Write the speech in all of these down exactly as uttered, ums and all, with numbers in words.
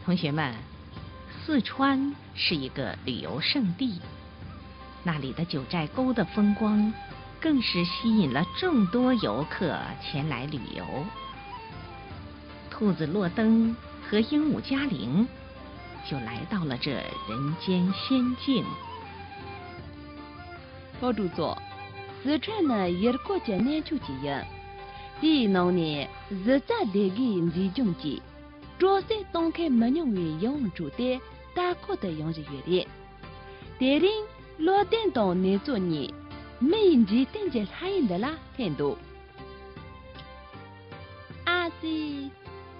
同学们，四川是一个旅游胜地，那里的九寨沟的风光更是吸引了众多游客前来旅游。兔子洛登和鹦鹉嘉陵就来到了这人间仙境。ལྷོ་ཕྲུག་ཚོ། སི་ཁྲོན་ནི་ཡུལ་སྐོར་གྱི་གནས་མཆོག་ཅིག་ཡིན། དེའི་ནང་ནས་གཟི་རྩ་སྡེ་དགུའི་མཛེས་ལྗོངས་ཀྱིས་དྲོད་ཚད་གཏོང་མཁན་མི་ཉུང་བའི་ཡིད་དབང་འཕྲོག་སྟེ་ལྟ་སྐོར་དུ་ཡོང་བཞིན་ཡོད་རེད། དེ་རིང་བློ་ལྡན་དང་ནེ་ཙོ་གཉིས་མི་ཡི་འཇིག་རྟེན་གྱི་ལྷ་ཡུལ་འདི་ལ་ཕེབས་འདུག་ཨ་ཙི།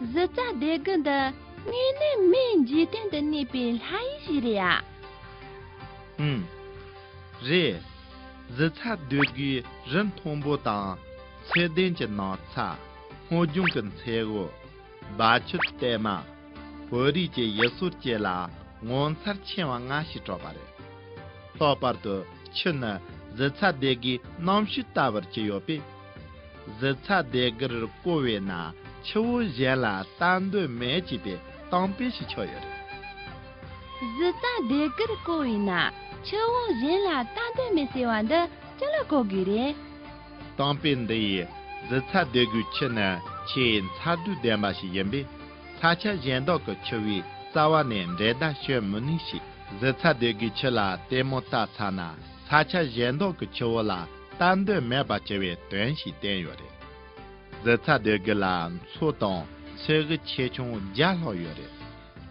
གཟི་རྩ་སྡེ་དགུ་འདི་དངོས་གནས་མི་ཡི་འཇིག་རྟེན་དུ་གནས་པའི་ལྷ་ཡུལ་ཞིག་རེད་ཨ། ཨུམ། རེད། གཟི་རྩ་སྡེ་དགུའི་རི་མཐོན་པོ་དང་། ཚལ་ལྡན་གྱི་ནགས་ཚལ། སྔོ་ལྗང་གི་མཚེའུ། སྦལ་ཆུ་བལྟས་མ། བོད་རིགས་ཀྱི་ཡུལ་སྲོལ་བཅས་ལ་ངོ་མཚར་ཆེ་བ་ལྔ་ཞིག་གྲགས་པ་རེད། ལྷག་པར་དུ་ཆུ་ནི་གཟི་རྩ་སྡེ་དགུའི་རྣམ་ཤེས་ལྟ་བུར་གྱུར་ཡོད་པས། གཟི་རྩ་སྡེ་དགུར་བསྐོར་བས་ན་ཆུ་བོ་གཞན་ལ་ལྟ་འདོད་མེད་ཅེས་པའི་གཏམ་དཔེ་ཞིག་ཆགས་ཡོད་རེད། གཟི་རྩ་སྡེ་དགུར་བསྐོར་བས་ན་ཆུ་བོ་གཞན་ལ་ལྟ་འདོད་མེད་ཟེར་བ་འདི་ཅི་ལ་གོ་དགོས་རེད། གཏམ་དཔེ་འདི་ཡིས་གཟི་རྩ་སྡེ་དགུའི་ཆུ་ནི་ཆེས་མཚར་སྡུག་ལྡན་པ་ཞིག་ཡིན་པས། ས་ཆ་གཞན་དག་གི་ཆུ་བོའི་རྩ་བ་ནས་འགྲན་ཟླ་བྱེད་མི་ནུས་ཤིང་། གཟི་རྩ་སྡེ་དགུའི་ཆུ་ལ་ལྟད་མོ་ལྟ་ཚར་ན། ས་ཆ་གཞན་དག་གི་ཆུ་བོ་ལ་ལྟ་འདོད་མེད་པར་གྱུར་བའི་དོན་ཞིག་བསྟན་ཡོད་རེད། གཟི་རྩ་སྡེ་དགུ་ལ་མཚོ་དང་མཚེའུ་ཆེ་ཆུང་བརྒྱ་ལྷག་ཡོད་རེད།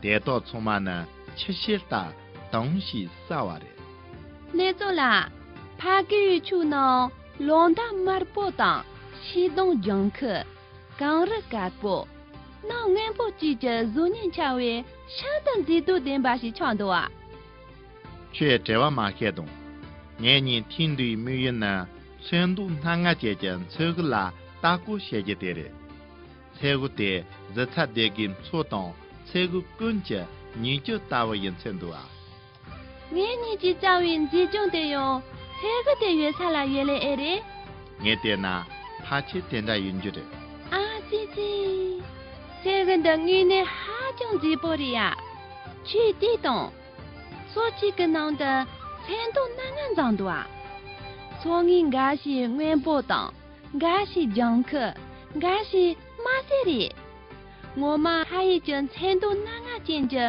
དེ་དག་ཚང་མ་ནི་ཆུ་ཤེལ་ལྟར་དྭངས་ཤིང་གསལ་བ་རེད། ནེ་ཙོ་ལགས། ཕ་གིའི་ཆུ་ནང་ལོ་འདབ་དམར་པོ་དང་ཤིང་སྡོང་ལྗང་ཁུ། གངས་རི་དཀར་པོ། གནམ་སྔོན་པོ་བཅས་ཀྱི་གཟུགས་བརྙན་འཆར་བའི་ཤིན་ཏུ་མཛེས་སྡུག་ལྡན་པ་ཞིག་ཆགས་འདུག་ཨ། ཁྱོས་བྲེལ་བ་མ་བྱེད་དང་། ངེད་གཉིས་ཐེངས་འདིའི་དམིགས་ཡུལ་ནི་ཚོན་མདོག་སྣ་ལྔ་ཅན་གྱི་མཚོ་གུ་ལ་ལྟ་སྐོར་བྱེད་རྒྱུ་དེ་རེད། མཚོ་གུ་དེ་གཟི་རྩ་སྡེ་དགུའི་མཚོ་དང་མཚོ་གུ་ཀུན་གྱི་ཉིང་བཅུད་ལྟ་བུ་ཡིན་ཚོད་འདུག་ཨ། ངེད་གཉིས་ཀྱིས་བཙལ་བའི་མཛེས་ལྗོངས་དེ་ཡང་མཚོ་གུ་དེ་ཡོད་ས་ལ་ཡོད་ལེ་ཨེ་རེད། ངས་བལྟས་ན་ཕལ་ཆེར་དེ་འདྲ་ཡིན་རྒྱུ་རེད། ཨ་ཙི་ཙི། མཚོ་གུ་འདི་དངོས་གནས་ཧ་ཅང་མཛེས་པོ་རེད་ཡ། ཁྱོས་བལྟས་དང་། མཚོ་གཅིག་གི་ནང་དུ་ཚོན་མདོག་སྣ་ལྔ་འཛོམས་འདུག་ཨ། མཚོ་ངོས་འགའ་ཞིག་སྔོན་པོ་དང་། འགའ་ཞིག་ལྗང་ཁུ། འགའ་ཞིག་དམར་སེར་རེད། ངོ་མ་ལྷ་ཡུལ་གྱི་མཚོ་མདོག་སྣ་ལྔ་ཅན་གྱི་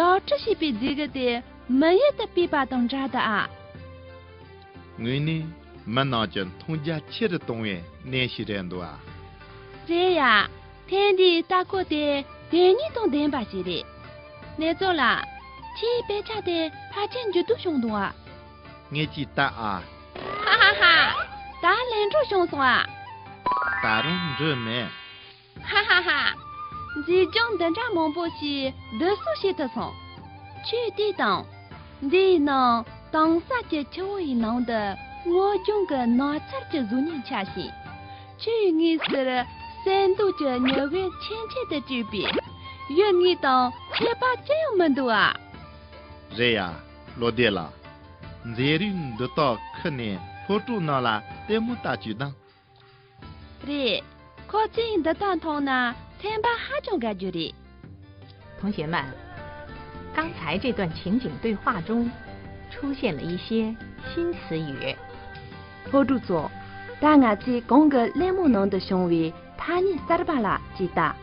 ཡག་སྒྲིག་བྱས་པའི་མཛེས་སྡུག་དེ་མི་ཡུལ་དུ་ཕེབས་པ་དང་འདྲ་འདུག་ཨ། དངོས་གནས་མི་རྣམས་ཀྱི་མཐོང་རྒྱ་ཆེ་རུ་གཏོང་བའི་གནས་ཤིག་རེད་འདུག་ཨ། རེད་ཡ། ཐེངས་འདིའི་ལྟ་སྐོར་དེ་དོན་སྙིང་དང་ལྡན་པ་ཞིག་རེད། ནེ་ཙོ་ལགས། ཁྱེད་དཔེ་ཆ་དེ་ཕལ་ཆེར་མཇུག་བསྡུ་བྱུང་འདུག་ཨ། ངས་ཅིག་ལྟ་ཨ། ཧ་ཧ་ཧ། ད་ལན་འཕྲོ་བྱུང་སོང་ཨ། ད་རུང་འགྲིག་མེད། ཧ་ཧ་ཧ། མཛེས་ལྗོངས་འདི་འདྲ་མང་པོ་ཞིག་བསྡུ་གསོག་བྱེད་ཐུབ་སོང་། ཁྱོས་བལྟས་དང་། འདིའི་ནང་དྭངས་གསལ་གྱི་ཆུ་བོ་ཡི་ནང་དུ་སྔོ་ལྗང་གི་ནགས་ཚལ་གྱི་གཟུགས་བརྙན་འཆར་ཞིང་། ཆུ་ཡི་ངོས་ཟུར་གསེར་མདོག་གི་ཉི་འོད་ཆེམ་ཆེམ་དུ་སྤྲས་པས། ཡུལ་དངོས་དང་ཁྱད་པར་ཅི་ཡང་མི་འདུག་ཨ། རེད་ཡ། བློ་བདེ་ལགས། མཛེས་རིག་འདི་དག་ཁུར་ནས་སློབ་གྲོགས་རྣམས་ལ་ལྟད་མོ་ལྟ་བཅུག་དང་། རེད། ཁོ་ཚོས་འདི་དག་མཐོང་ན་སེམས་པ་ཧ་ཅང་དགའ་རྒྱུ་རེད། 同学们，刚才这段情景对话中出现了一些新词语。 སློབ་ཕྲུག་ཚོ། ད་ང་ཚོས་གོང་གི་གླེང་མོལ་ནང་དུ་བྱུང་བའི་ཐ་སྙད་གསར་པ་ལ་ཅིག་ལྟ།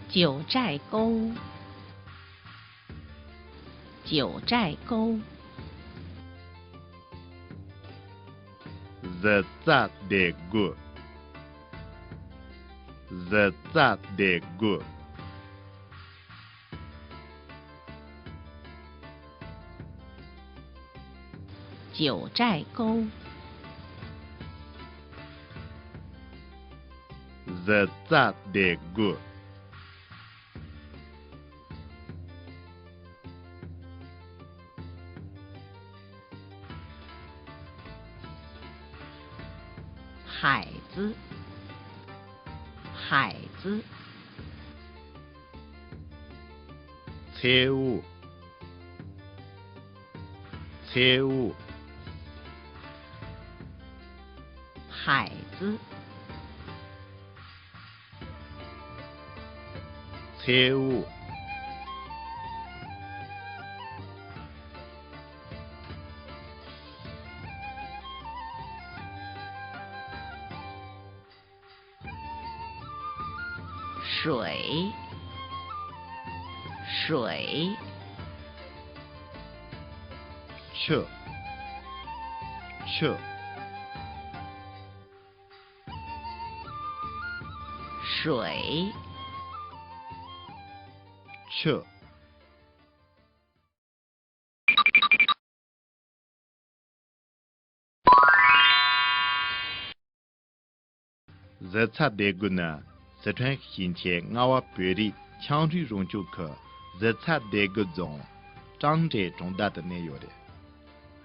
九寨沟。 九寨沟。 གཟི་རྩ་སྡེ་དགུ། གཟི་རྩ་སྡེ་དགུ། 九寨沟。 གཟི་རྩ་སྡེ་དགུ། 海子。 海子。 མཚེའུ། མཚེའུ། 海子。མཚེའུ། 水，水。 ཆུ། ཆུ། 水，ཆུ། གཟི་རྩ་སྡེ་དགུ་ནི་སི་ཁྲོན་ཞིང་ཆེན་རྔ་བ་བོད་རིགས་ཆའང་རུའི་རོང་ཆུང་གི་གཟི་རྩ་སྡེ་དགུ་རྫོང་ཀྲང་ཀྲེ་གྲོང་རྡལ་དུ་གནས་ཡོད་རེད།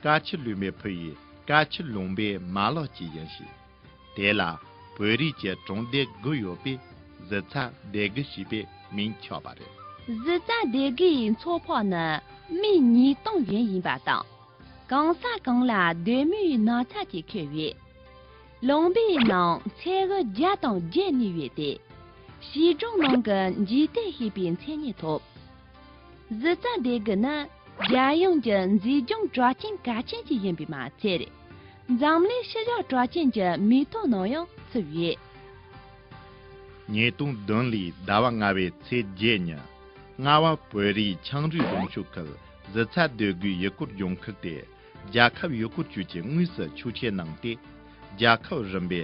དཀར་ཆུ་ལུང་པའི་ཕུ་ཡི་དཀར་ཆུ་ལུང་པའི་མ་ལག་ཅིག་ཡིན་ཞིང་། དེ་ལ་བོད་རིགས་ཀྱི་གྲོང་སྡེ་དགུ་ཡོད་པས་གཟི་རྩ་སྡེ་དགུ་ཞེས་པའི་མིང་ཆགས་པ་རེད། གཟི་རྩ་སྡེ་དགུའི་མཚོ་ཕག་ནི་སྨི་ཉིས་སྟོང་ཡན་ཡིན་པ་དང་། གང་ས་གང་ལ་སྡེར་མོའི་ནགས་ཚལ་གྱིས་ཁེབས་ཡོད། ལུང་པའི་ནང་མཚེའུ་བརྒྱ་དང་བརྒྱད་གནས་ཡོད་དེ། བྱིས་སྒྲུང་ནང་གི་འཇིག་རྟེན་ཞེས་པའི་མཚན་ཉིད་ཐོབ། གཟི་རྩ་སྡེ་དགུ་ནི་རྒྱལ་ཡོངས་ཀྱི་མཛེས་ལྗོངས་གྲགས་ཅན་གལ་ཆེན་ཞིག་ཡིན་པས་མ་ཚད། འཛམ་གླིང་ཤུལ་བཞག་གྲགས་ཅན་གྱི་མིང་ཐོ་ནང་ཡང་ཚུད་ཡོད། ཉིས་སྟོང་བདུན་ལོའི་ཟླ་བ་ལྔ་པའི་ཚེས་བརྒྱད་ཉིན། རྔ་བ་བོད་རིགས་ཆའང་རུའི་རོང་ཆུང་ཁུལ་གཟི་རྩ་སྡེ་དགུའི་ཡུལ་སྐོར་ལྗོངས་ཁུལ་དེ་རྒྱལ་ཁབ་ཡུལ་སྐོར་ཅུས་ཀྱིས་དངོས་སུ་ཆོག་མཆན་གནང་སྟེ། རྒྱལ་ཁབ་རིམ་པའི་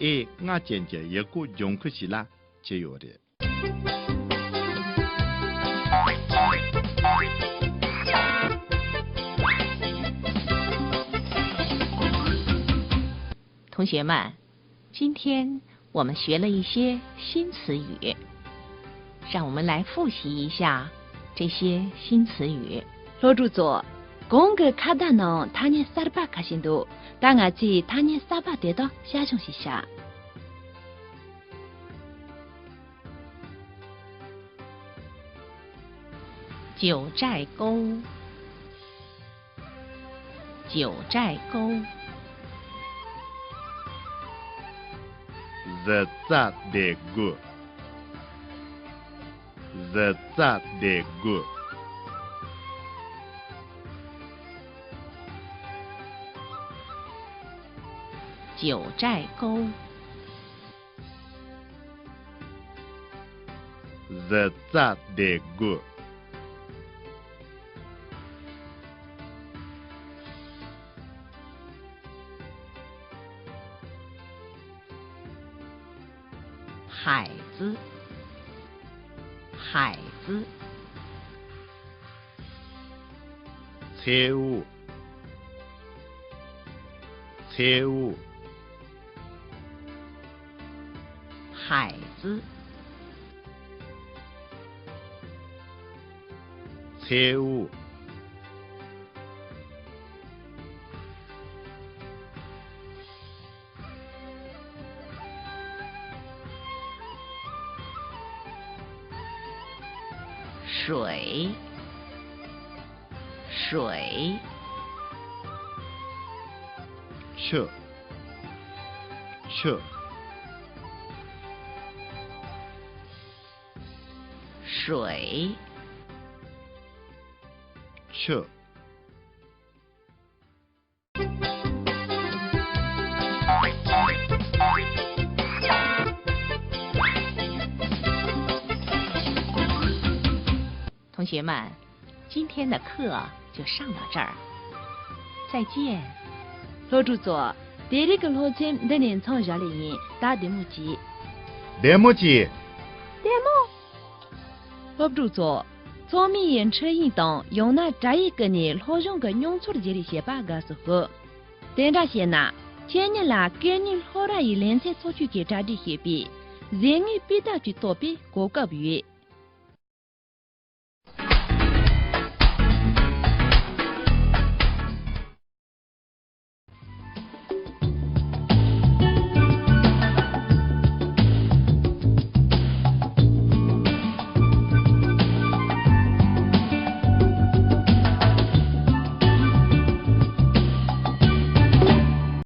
ཨེ་ལྔ་ཅན་གྱི་ཡུལ་སྐོར་ལྗོངས་ཁུལ་ཞིག་ལ་གྱུར་ཡོད་རེད། 同学们，今天我们学了一些新词语，让我们来复习一下这些新词语。 སློབ་ཕྲུག་ཚོ། གོང་གི་ཁ་བརྡ་ནང་ཐ་སྙད་གསར་པ་ཁ་ཤས་འདུག་ད་ང་ཚོས་ཐ་སྙད་གསར་པ་དེ་དག་དཔྱད་ཞིབ་བྱེད་ཤག 九寨沟，九寨沟。 གཟི་རྩ་སྡེ་དགུ། གཟི་རྩ་སྡེ་དགུ། 九寨沟。 གཟི་རྩ་སྡེ་དགུ། 孩子，孩子。 མཚེའུ། མཚེའུ། 孩子。 མཚེའུ། 水，水。 ཆུ། ཆུ། 水。 ཆུ། 同学们，今天的课就上到这儿，再见。 སློབ་ཕྲུག་ཚོ། དེ་རིང་གི་སློབ་ཚན་འདི་ནས་མཚམས་བཞག་ལེ་ཡིན། ད་བདེ་མོ་བྱོས། བདེ་མོ་བྱོས། བདེ་མོ། སློབ་ཕྲུག་ཚོ། ཚང་མས་ཡི་འཕྲིན་ཡིག་དང་ཡང་ན་དྲ་ཡིག་བརྒྱུད་ནས་སློབ་སྦྱོང་གི་མྱོང་ཚོར་བརྗེ་རེས་བྱེད་པ་དགའ་བསུ་ཞུ། དེ་འདྲ་བྱས་ན། ཁྱེད་ཉིད་ལ་སྐད་གཉེར་སློབ་གྲྭ་ཡི་ལེ་ཚན་ཚོགས་ཆུང་གིས་གྲ་སྒྲིག་བྱས་པའི་གཟེངས་དངུལ་སྤུས་དག་ཅིག་ཐོབ་པའི་གོ་སྐབས་ཡོད།